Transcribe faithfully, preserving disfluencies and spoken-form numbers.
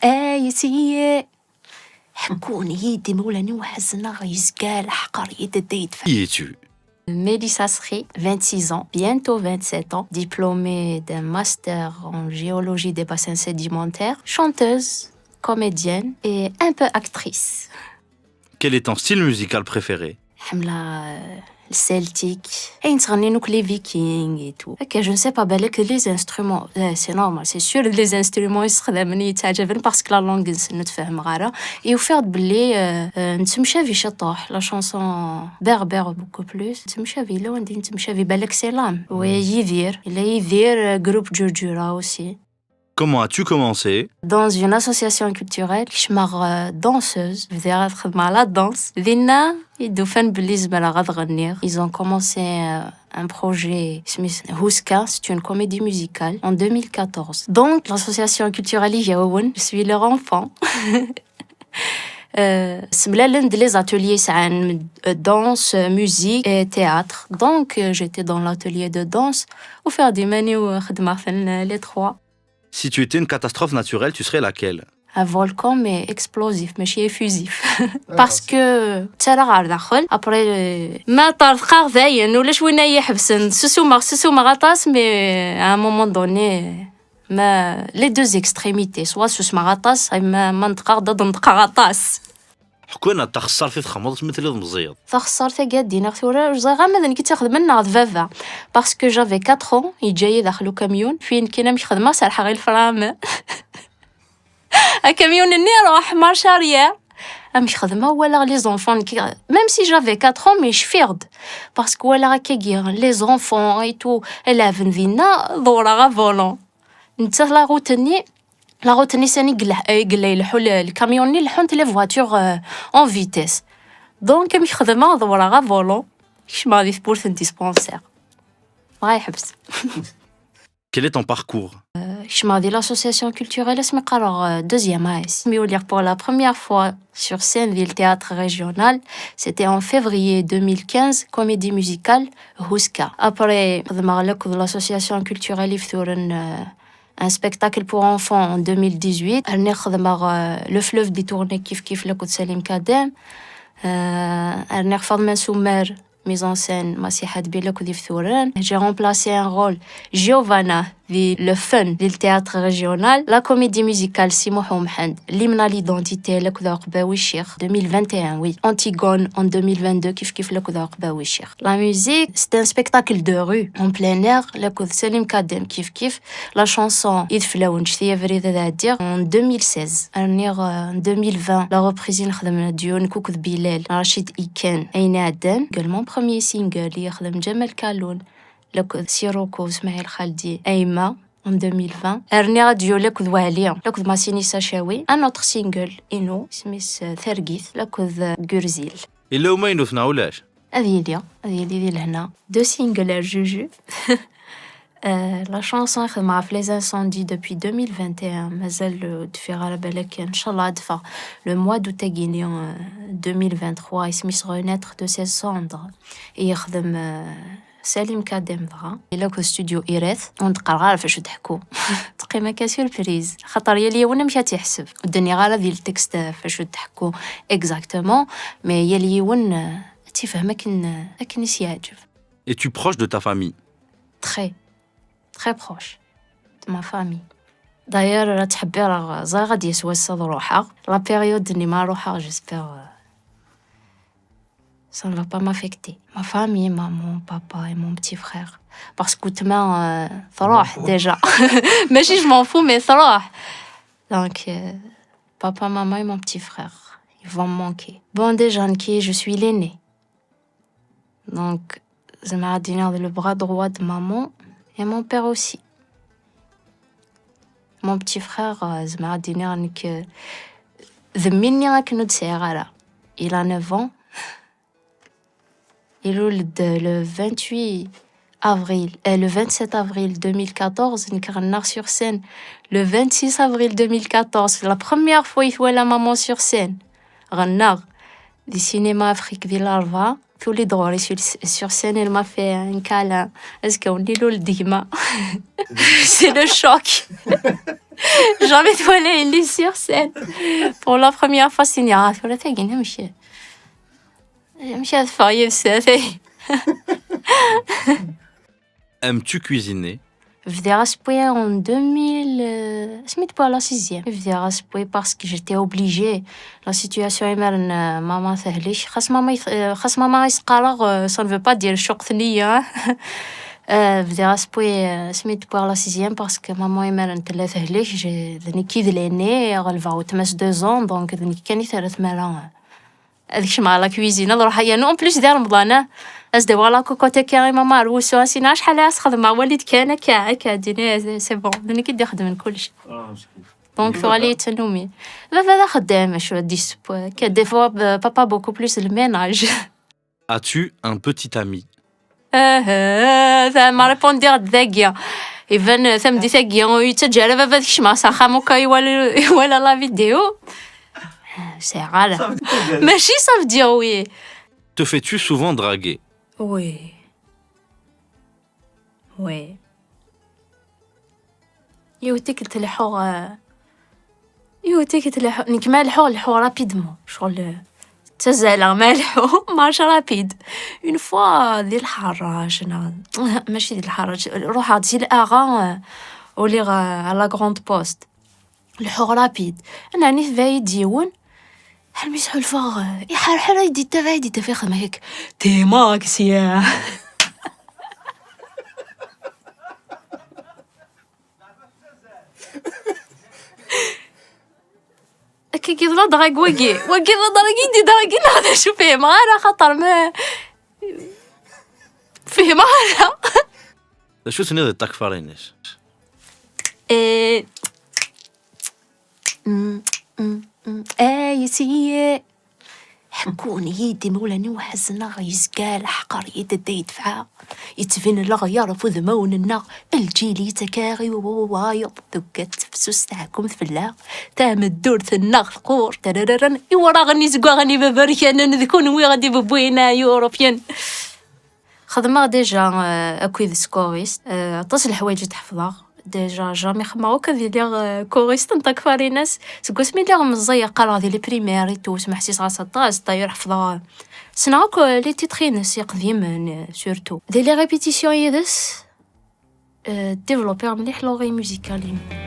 Ay, si. Ḥekkun-iyi-d imawlan-iw ḥezneɣ, yezga leḥqer yedda yedfa. Qui es-tu? Mélissa Sri, vingt-six ans, bientôt vingt-sept ans, diplômée d'un master en géologie des bassins sédimentaires, chanteuse, comédienne et un peu actrice. Quel est ton style musical préféré? Ḥemmleɣ, euh, le celtique, ayen ttɣennin akk les vikings et tout. Akka, je ne sais pas, balak les instruments, euh, c'est normal, c'est sûr, les instruments yessexdamen yettɛǧaben parce que la langue-nsen ur tt-fehmeɣ ara. Et ufiɣ-d belli, euh, euh, nettemcabi ciṭuḥ, la chanson berbère beaucoup plus. Nettemcabi, yella wanda i nettemcabi, balak c'est l'âme. Oui, Yidir, yella Yidir, euh, groupe Ǧurǧura aussi. Comment as-tu commencé? Dans une association culturelle, kecmeɣ, euh, danseuse, bdiɣ ad xedmeɣ la danse. Dinna i d-ufan belli zemreɣ ad ɣenniɣ. Ils ont commencé, euh, un projet isem-is Houska, c'est une comédie musicale, en deux mille quatorze. Donc, l'association culturelle Igawawen, je suis leur enfant. Euh, semlalen-d les ateliers sɛan, euh, danse, euh, musique et théâtre. Donc, euh, j'étais dans l'atelier de danse. Ufiɣ-d iman-iw, euh, xedmeɣ-ten, euh, les trois. Si tu étais une catastrophe naturelle, tu serais laquelle? Un volcan, mais explosif, mačči effusif. Parce que ttaraɣ ɣer daxel, après, euh, ma ṭerḍqeɣ dayen, ulac win ay iḥebsen. Susumeɣ, susumeɣ aṭas, mais à un moment donné, ma, les deux extrémités, soit susmeɣ aṭas, ma, ma neṭqeɣ-d ad neṭqeɣ aṭas. Ḥku-aneɣ-d taxessart i txedmeḍ asmi telliḍ meẓẓiyeḍ. Taxessart-agi ad d-iniɣ tura, ur ẓriɣ ama d nekk i tt-ixedmen neɣ d baba. Parce que j'avais quatre ans, yeǧǧa-yi daxel ukamyun, puis nekkini amek xedmeɣ, serḥeɣ i lefram. Akamyun-nni iruḥ, marche arrière. Amek xedmeɣ, walaɣ les enfants, nekk, même si j'avais quatre ans, mais cfiɣ-d. Parce que walaɣ akkagi, les enfants et tout, lɛeben dinna, ḍewreɣ à volant. Nettat la route-nni, la route-nni sani i yella, i yella ileḥḥu le, lkamyun-nni, leḥḥunt les voitures, euh, en vitesse. Donc, amek xedmeɣ, ḍewreɣ à volant, kecmeɣ di tewwurt n dispensaire. Dɣa yeḥbes. Quel est ton parcours? Kecmeɣ di l'association culturelle asmi qqareɣ, euh, deuxième A S. Mi uliɣ pour la première fois sur scène di le théâtre régional, c'était en février deux mille quinze, comédie musicale Houska. Après, xedmeɣ akked l'association culturelle Ifturen, euh, un spectacle pour enfants en deux mille dix-huit. Rniɣ xedmeɣ, euh, Le Fleuve détourné kif kif akked Salim Kadem. Euh, rniɣ Faḍma Summer, mise en scène Masiḥa Dbil akked Ifturen. J'ai remplacé un rôle, Giovanna, di Le Fun, di le théâtre régional. La comédie musicale Si Muḥ Umḥend, L'hymne à l'identité, akked Uɛeqbawi Ccix, deux mille vingt et un, oui. Antigone en deux mille vingt-deux, kif kif akked Uɛeqbawi Ccix. La musique, c'est un spectacle de rue, en plein air, akked Salim Kadem, kif kif. La chanson Ideflawen, Ǧǧet-iyi abrid ad ɛeddiɣ, en deux mille seize. Rniɣ, euh, en deux mille vingt, la reprise i nexdem duo nekk akked Bilal, Rachid Iken, Ayen iɛeddan. Également premier single i yexdem Ǧamal Kalun, akked Sirocco, Smaɛil Xaldi, Ayma, en deux mille vingt. Rniɣ duo akked Waɛli, akked Masini Sachawi. Un autre single inu, isem-is, euh, Targit, akked, euh, Gurzil. Yella umaynut neɣ ulac? Ad yili, ad yili di lehna. Deux singles ar juju. Euh, la chanson i xedmeɣ ɣef les incendies depuis deux mille vingt et un, mazal, euh, ur d-teffiɣ ara, balak, ncallah ad d-teffeɣ le mois d'août-agi-ni, euh, deux mille vingt-trois, isem-is Renaître de ses cendres. I yexdem, euh, Salim Kadem dɣa. Yella akked studio Iret, ur d-qqareɣ ara ɣef acu d-ḥku. Teqqim akka surprise, xaṭer yal yiwen amek ad tt-iḥseb. Ur d-nniɣ ara di le texte ɣef acu d-ḥku exactement, mais yal yiwen, euh, ad tt-ifhem akken, akken i s-yeɛǧeb. Es-tu proche de ta famille? Très, très proche de ma famille. D'ailleurs, la ttḥebbireɣ, ẓriɣ ad d-yas wass ad ruḥeɣ. La période-nni ma ruḥeɣ, j'espère, euh, ça ne va pas m'affecter. Ma famille, maman, papa et mon petit frère. Parce que weltma, euh, truḥ déjà. Mačči je m'en fous, mais truḥ. Donc, euh, papa, maman et mon petit frère, ils vont me manquer. Bon, déjà, nekk, je suis l'aînée. Donc, zemreɣ ad d-iniɣ d le bras droit de maman et mon père aussi. Mon petit frère, euh, zemreɣ ad d-iniɣ nekk, euh, d mmi-nni akken ur d-sɛiɣ ara. Il a neuf ans. Ilul-d le vingt-huit avril, euh, le vingt-sept avril deux mille quatorze, nekk ɣennaɣ sur scène. Le vingt-six avril deux mille quatorze, la première fois i t-wala maman sur scène. Ɣennaɣ di cinéma Afrique di Larebɛa. Tuli-d ɣur-i sur, sur scène, elle m'a fait un câlin. Azekka-nni ilul-d gma. C'est le choc. Jamais twala yelli sur scène. Pour la première fois, s-tini, ah, tura tagi, amek, amek ad ffeɣ yid-s, atay. Aimes-tu cuisiner? Bdiɣ asewwi en deux mille, euh, asmi d-wwiɣ la sixième. Bdiɣ asewwi parce que j'étais obligée. La situation imaren, euh, maman tehlek. Xas maman yet-, euh, xas maman i s-qqareɣ, euh, ça ne veut pas dire ccuq tniya. Euh, bdiɣ asewwi, euh, asmi d-wwiɣ la sixième parce que maman imaren tella tehlek. J'ai, d nekk i d l'aîné, ɣelbeɣ weltma-s deux ans, donc d nekk kan i terra tmara, euh, ad kecmeɣ la cuisine, ad ruḥeɣ yernu en plus di Remḍan, ah, ad s-d-awiɣ la cocotte akka i maman ar wusu, ah, sina acḥal ara s-xedmeɣ, wali-d kan akka, akka, dini, c'est bon, d nekk i d-ixedmen kullec. Donc tuɣal-iyi d tannumi. Baba d axeddam, acu ad d-yesseww, akka, des fois, euh, papa beaucoup plus le ménage. As-tu un petit ami? Ah, ah, ta ma répondiɣ-d dagi. Iban, tameddit-agi ur yettaǧǧa ara baba ad kecmeɣ s axxam, uka iwala, iwala la vidéo. Ah, sɛiɣ ara. Ça veut dire... Mačči ça veut dire oui. Te fais-tu souvent draguer? Oui. Oui. Yiwet tikkelt leḥḥuɣ, euh, yiwet tikkelt leḥḥuɣ, nekk ma leḥḥuɣ, leḥḥuɣ rapidement. Ccɣel, euh, ttazzaleɣ ma leḥḥuɣ, marche rapide. Une fois, di lḥeṛṛac, neɣ, mačči di lḥeṛṛac, ruḥeɣ-d si l'Ara, euh, uliɣ, euh, à la grande poste. Leḥḥuɣ rapide. Ɛni tebɛ-iyi-d yiwen? Almi sḥulfaɣ, euh, iḥerḥer ay d-ittabaɛ, ay d-ittabaɛ, xedmeɣ yak. Timaksi. Akka i d la drague wagi. Wagi d la drague i d-idragin neɣ d acu, fehmeɣ ara, xaṭer ma fehmeɣ ara. D acu tenniḍ i ṭṭakfar-ines? Eh, mm, mm, mm. Ay, si. Ḥekkun-iyi-d imawlan-iw ḥezneɣ, yezga leḥqer yid-, da yedfeɛ, yettbin leɣyar ɣef udmawen-nneɣ, lǧil yettak-aɣ i wayeḍ, tuget tefsus taɛkumt fell-aɣ, tameddurt-nneɣ teqqur, tarararan, iwraɣen izeggaɣen ibabarkanen, d kunwi ɣ d-ibewwin ay Uṛupyen. Xedmeɣ déjà, euh, akked skurist, euh, aṭas n leḥwayeǧ i d-ḥefḍeɣ. Déjà, jamais xemmeɣ akk ad iliɣ, euh, kurist n takfarinas. Seg wasmi lliɣ meẓẓiyeɣ, qqareɣ di les primaires et tout, smeḥsiseɣ-as aṭas. D'ailleurs, ḥefḍeɣ, euh, ssneɣ akk, euh, les titres-ines iqdimen, euh, surtout. Di les répétitions yid-s, euh, développiɣ mliḥ l'oreille musicale-inu.